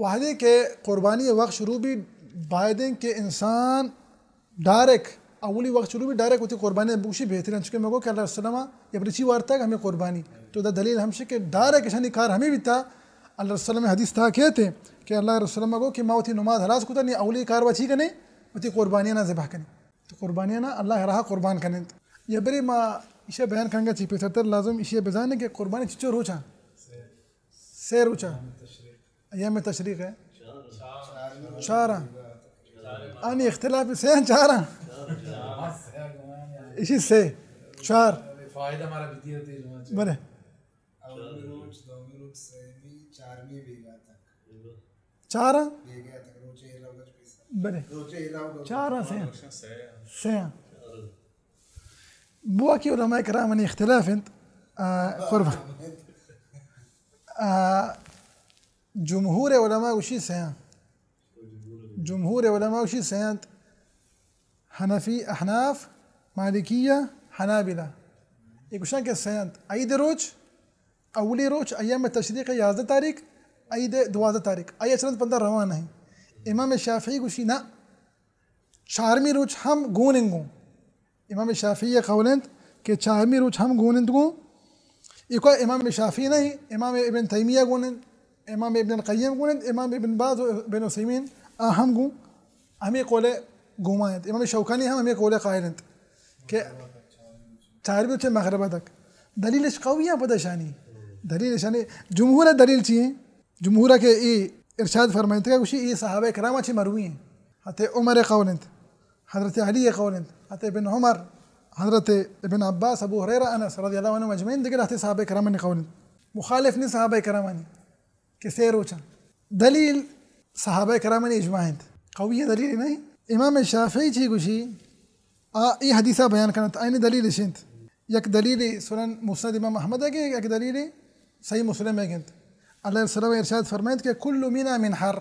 وہدے کہ قربانی ءِ وقت شروع بی، بایدیں کہ انسان ڈائریکٹ، اولی وقت شروع بی، ڈائریکٹ وتی قربانی بگوشی بہترین، چونکہ مگو کہ اللہ رسول ءَ ما یبری چی وارتگ، ہمیں قربانی۔ تو دا دلیل ہمشی کہ ڈائریکٹ اشانی کار ہمیں بیتا۔ اللہ رسول ءَ حدیث تہا کہتے کہ اللہ رسول ءَ ما گو کہ ما وتی نماز ہلاس کتا، نی اولی کار وا چی کنے؟ وتی قربانی نا ذبح کنے۔ تو قربانی نا اللہ راہ قربان کننت۔ یبری ما ایشی بیان کنگا چی پیسرتر لازم ایشی بزانے کہ قربانی چچو روچا؟ سے روچا۔ ایام تشریق ہے؟ چار۔ آنی اختلاف سے ہیں، چار ہیں؟ ایشی سے، چار۔ بلے۔ چار ہیں؟ بلے۔ چار ہیں، سے ہیں۔ سے ہیں۔ بوا کہ علماء کرام انی اختلاف انت، آ، قربان۔ آ، جمہور علماء گوشی سیاں۔ جمہور علماء گوشی سیاں۔ حنفی، احناف، مالکیہ، حنابلہ۔ یہ گوشاں کہ سیاں۔ عید روچ، اولی روچ، ایام تشریق یازدہ تاریخ، عید دوازدہ تاریخ۔ آئی چرند پندہ روان ہیں۔ امام شافعی گوشی نہ، چارمی روچ ہم گون انگوں۔ امام شافعی قول انت کہ چارمی روچ ہم گون انت گوں۔ ایکو امام شافعی نہیں، امام ابن تیمیہ گون انت، امام ابن القیم گون انت، امام ابن باز و ابن عثیمین آ ہم گوں ہمیں قول گوما انت۔ امام شوکانی ہم ہمیں قول قائل انت کہ چارمی روچ مغرب تک۔ دلیلش قوی ہیں پتہ شانی۔ دلیلش یعنی جمہور دلیل چی ہیں؟ جمہور کہ اے ارشاد فرمائنت کہ گوشی اے صحابہ کرام چی مروی ہیں۔ حضرت عمر قول انت، حضرت علی قول انت، حضرت ابن عمر، حضرت ابن عباس، ابو ہریرہ، انس رضی اللہ عنہم اجمعین، دیگر حضرت صحابہ کرامانی قول انت۔ مخالف نہیں صحابہ کرامانی کہ سے روچاں۔ دلیل صحابہ کرامانی اجماع انت۔ قوی دلیل نہیں۔ امام شافعی چی گوشی؟ آ، اے حدیثہ بیان کنت، آئینی دلیل اش انت۔ یک دلیل سنن مسند امام احمد ہے کہ یک دلیل صحیح مسلم ہے گنت۔ اللہ علیہ وسلم ارشاد فرمائنت کہ کل منا منحر،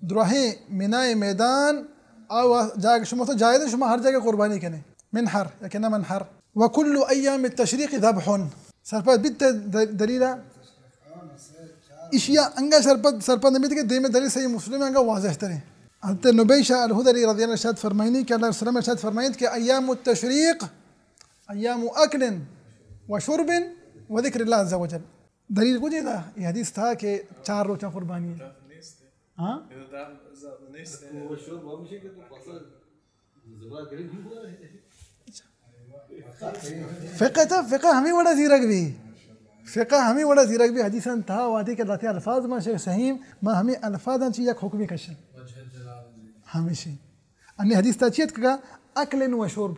درہیں منائے میدان، آ جاگہ شما تو جائز ہے، شما ہر جاگہ قربانی کنے۔ منحر، یا کہ نہ منحر۔ وکل ایام التشریق ذبح۔ سرپد بیت د-، دلیلہ۔ اشیا انگا سرپد، سرپد نبیت کہ دیم دلیل صحیح مسلم انگا واضح ترے۔ حضرت نبیشہ الحضری رضی اللہ عنہ ارشاد فرمائنی کہ اللہ علیہ وسلم ارشاد فرمائنت کہ ایام التشریق ایام اکل و شرب و ذکر اللہ عز و جل۔ دلیل کجے دا؟ یہ حدیث تہا کہ چار روچاں قربانی ہے۔ ہاں؟ فقہ تا، فقہ ہمیں وڑا زیرگ بی۔ فقہ ہمیں وڑا زیرگ بی۔ حدیثاں تہا وہدے کہ لہتے الفاظ ما شیخ سہیم، ما ہمیں الفاظاں چی یک حکمی کشن۔ ہمیشی۔ انی حدیث تہا چی اتکگا؟ اکل و شرب۔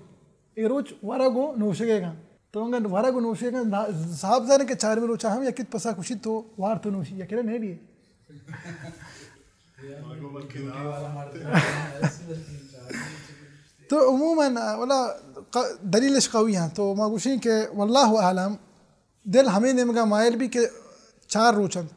اے روچ ورگ و نوشگے گا۔ تو انگا ورگ و نوشگے گا، نا-، صاحب زانے کہ چارمی روچا ہم یکیت پسا کشی تو وار تو نوشی، یکیرا نہیں لیے۔ تو عموماً، ولا ق-، دلیلش قوی ہیں۔ تو ما گوشیں کہ واللہ اعلم، دل ہمیں نیمگا مائل بی کہ چار روچ انت۔